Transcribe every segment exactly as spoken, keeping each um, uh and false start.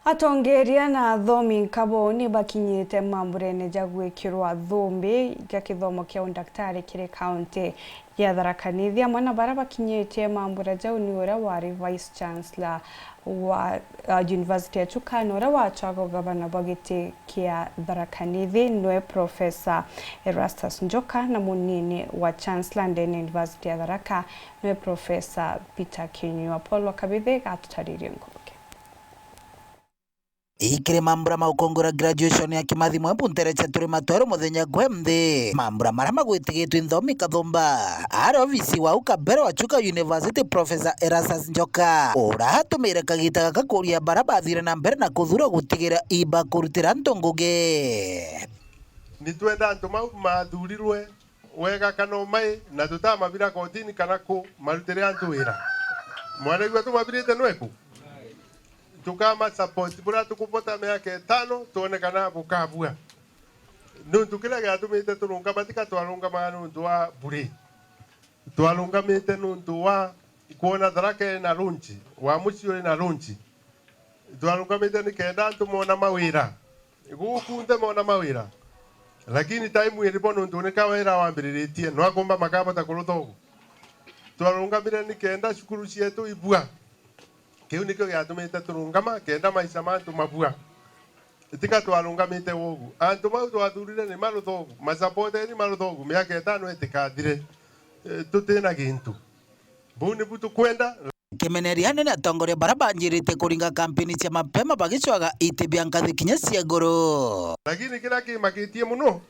Atongeria na athomi nkabo ni bakinyite mamburene ja gwikirwa thumbi ja kithomo kia undaktari kiri kaunti ya Tharaka Nithi, amwe na baria bakinyitie mambura jau ni uria wari Vice Chancellor wa, uh, University ya Chuka, na uria wacwagwa gavana bwa giti kia Tharaka Nithi niwe Professor Erastus Njoka, na munini wa Chancellor ndene University ya Tharaka niwe Professor Peter Kinyua. Paul wa Kabithi gatutaririe nkuruki. Ikiri mambura ma gukungura graduation ya Kimathi Mwembu ntere cia Turima Tweru muthenya gwe nthi. Mambura maria magwitigitwe nthomi Kathumba ari ofisi wa uka mbere wa Chuka University, Professor Erastus Njoka, uria atumire kagita gaka kuria baria bathire na mbere na kuthura gutigira iba kurutira antu ngugi. Nitwenda antu mau mathurirwe wega kana umai, na tutamabira kotini kana ku marutire antu wira. Mwanaigua tumabirite nweku? Tukama support buria tukubota miaka itano, twone kana bukabua. Nuntu kiria giatumite turungama, tika twarungamaga nuntu wa bure. Twarungamite nuntu wa kwona Tharaka ina lunch, wa mucii uri na lunch. Twarungamite nikenda antu mona mawira. Guku nthi mona mawira. Lakini time iri bo nuntu ni kawira wambiriritie, no akumba makabota kurutha ugu. Twarungamire nikenda cukuru cietu ibua. Kiu nikio giatumite turungama, kenda maisha ma antu mabua. Tika twarungamite ugu. Antu bau twathurire ni marutha ugu, masapoteri marutha ugu, miaka itano itikathire, eh, tutina gintu. Buu nibu tukwenda. Kimeneria anene atongoria baria banjirite kuringa kampeni cia mapema bagicwaga iti bia nkathi kinya cia iguru. Lakini kiria kimakitie muno,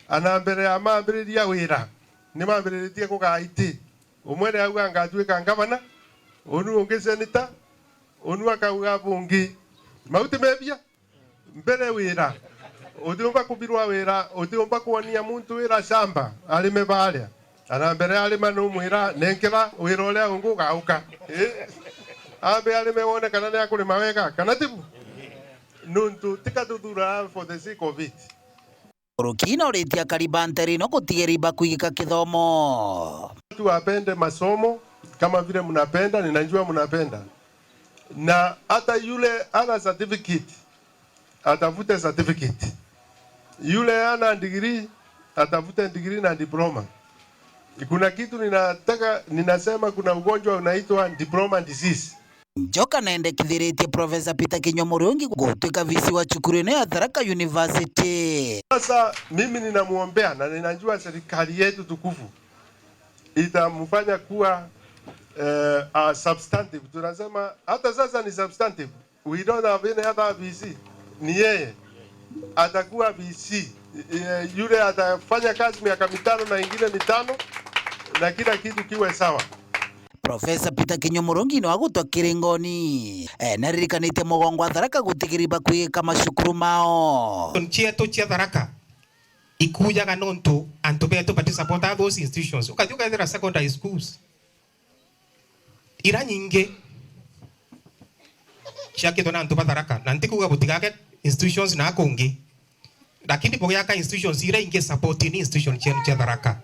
ana mbere ya mambiriria wira, ni mambiriritie kugaa iti. Umwe ni auga, "Ngatuika ngavana," unu ungi seneta, unu akauga bungi. Mau ti mebia? Mbere wira. Utiumba kubirwa wira, utiumba kwonia muntu wira shamba, arime baria. Ana mbere arima numwira, "Nenkera wira uria ungi ugauka." Eh? Ambe arime wone kana ni akurima wega, kana tibu? Nuntu tika tuthura for the sake of it. Nkuruki na uritie akari ba ntere ino gutigira ibakwigika kithomo. Watu wapende masomo kama vile mnapenda, ninajua mnapenda. Na hata yule ana certificate, atafute certificate. Yule ana degree, atafute degree na diploma. Kuna kitu ninataka, ninasema kuna ugonjwa unaitwa diploma disease. Njoka nendekithiritie Professor Peter Kinyua Murungi gutwika V C wa cukuru ino ya Tharaka University. Sasa mimi ninamuombea na ninajua serikali yetu tukufu itamfanya kuwa, eh, a substantive. Tunasema hata sasa ni substantive. We don't have any other V C. Ni yeye. Atakuwa V C. Eh, yule atafanya kazi miaka mitano na ingine mitano na kila kitu kiwe sawa. Professor Peter Kinyua Murungi ni wa gutwa Kiringoni. Eh, naririkanitie mugongo wa Tharaka gutigiri bakwigika macukuru mao. Cietu cia Tharaka ikujaga nontu antu betu bati support those institutions. Ukathi ukethira secondary schools ira nyingi ciakitwe na antu ba Tharaka, na ntikuga butigage institutions na kungi, lakini bugiaka institutions ira ingi, support ni institution cienu cia Tharaka.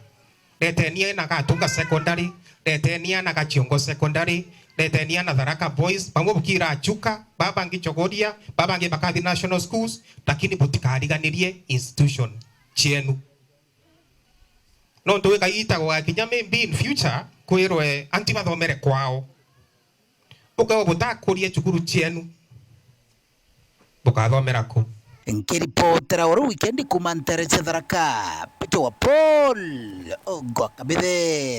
Reteni ana Gatunga Secondary, reteni ana Gachiongo Secondary, reteni ana Tharaka Boys, bamwe bukira Chuka, babangi Chogoria, babangi bakathi national schools, lakini butikariganirie institution cienu. Nontu wikagiita gugakinya maybe in future kwirwe anti bathomere kwao. Ukewa butakuria cukuru cienu, bukathomera ku. Nkiripotera uru wikendi kuma ntere cia Tharaka, Peter wa Paul, Ogwa Kabithe.